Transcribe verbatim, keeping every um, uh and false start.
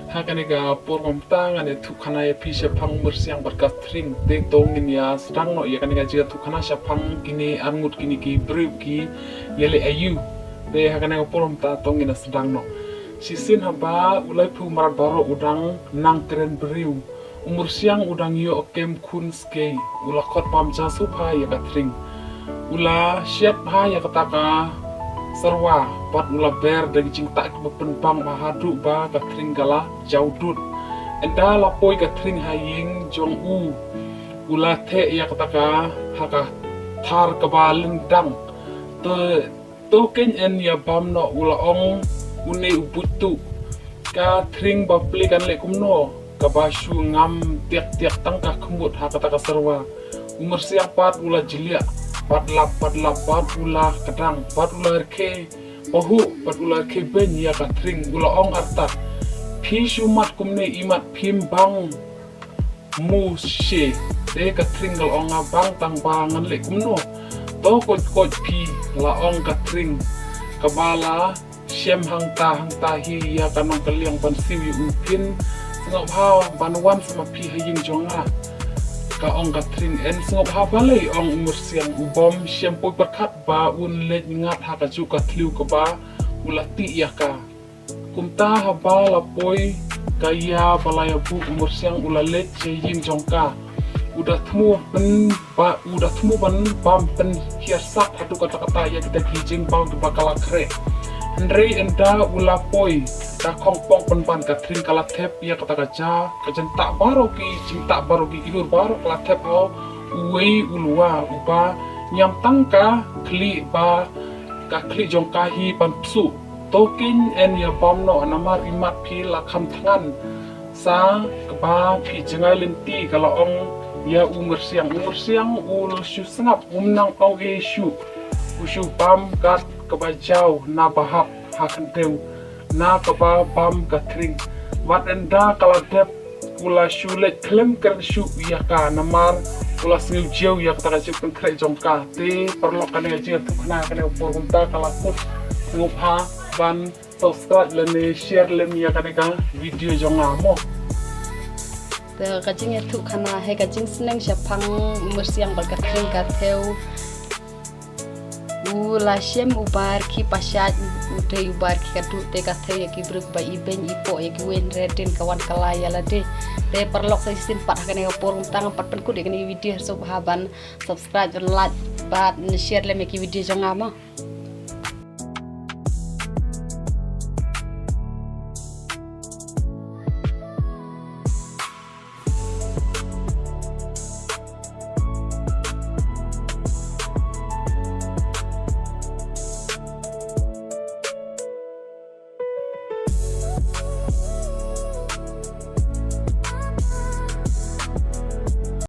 Ha kane ka por mynta ngan ïathuh khana ïa phi shaphang u Myrsiang bad ka Thring. Te to ngin ïa sdang noh ïa kane ka jingïathuh khana shaphang kine arngut kine ki briew ki ïaleh aïu. Te ha kane ka por mynta to ngin ïa sdang noh. Shisien haba u Laiphew Mrad baroh u dang nang kren briew, u Myrsiang u dang ïoh kem khun skei, u la khot bam ja sngewbha ïa ka Thring. U la shet bha ïa kata ka serwa bad u la ber da ki jingtah kiba pynbang bha haduh ba ka Thring ka la jaw dud. Ynda la poi ka Thring ha ïing jong u, u la theh ïa kata ka ha ka thar kaba lyndang. Te to keiñ yn ïa bam noh, u la ong une u buit tuh. Ka Thring ba plie kan leh kumno, kaba shu ngam tiak tiak tang ka khmut ha kata ka serwa. U Myrsiang pat u la jliah, pat lap pat lap pat u la kdang, pat u la rkhie pahuh, pat u la rkhie beiñ ïa ka Thring, u la ong artat, phi shu mad kumne, imat phim bang mo shi. Te ka Thring ka la ong, nga bang tang ba ngan leh kumno. To koit koit phi, la ong ka Thring, kaba la shem hangta hangta hi ïa ka nongkylliang ban siew ïa u, phin sngewbha ban wan sa ma phi ha ïing jong nga, ka ong ka Thring. Yn sngewbha balei, ong u Myrsiang, u bym shym poi pyrkhat ba un leit ngat ha kajuh ka thliew kaba u la tih ïa ka. Kumta haba la poi ka ïa ba la ïa buh, u Myrsiang u la leit sha ïing jong ka. U da thmu pyn ba, u da thmu ban bam pynhiar sat haduh katta katta ïa kita ki jingbam kiba ka la khreh. Hynrei ynda u la poi, da khongpong pynban, ka Thring ka la thep ïa kata ka ja, ka jingtah baroh ki, jingtah baroh ki, ki dur baroh ka la thep ha uwei u lywa uba ñiam tang ka khlieh ba ka khlieh jong ka hi ban psuh. To keiñ yn ïa bam noh, namar imat phi la kham thngan sa kaba phi jngai lynti, ka la ong ïa u Myrsiang. U Myrsiang u shu sngap, um nang ong ei shuh. U shu bam kat kaba jaw na ba hap ha khyndew na kaba bam ka Thring. Wat ynda ka la dep, u la shu leit khlem kren shuh ïa ka, namar u la sngew jew ïa kata ka jingpynkhreh jong ka. Te paralok, kane ka jingïathuh khana kane ka por kumta ka la kut. Sngewbha ban subscribe lane share lem ïa kane ka video jong nga mo. Te ka jingïathuh khana, ha ka jingsneng shaphang u Myrsiang bad ka Thring, ka thew u la shem u bar ki pashai, u dei u bar ki kadu, te ka thew ïa ki briew ba i beiñ i poh ïa ki wei, hynrei hadien ka wan ka la ïa lade. Te paralok, sa shisien pat ha kane ka por kumta ngan pat pynkut ïa kane ka video, sngewbha ban subscribe, ban like bad share lem ïa ki video jong nga mo.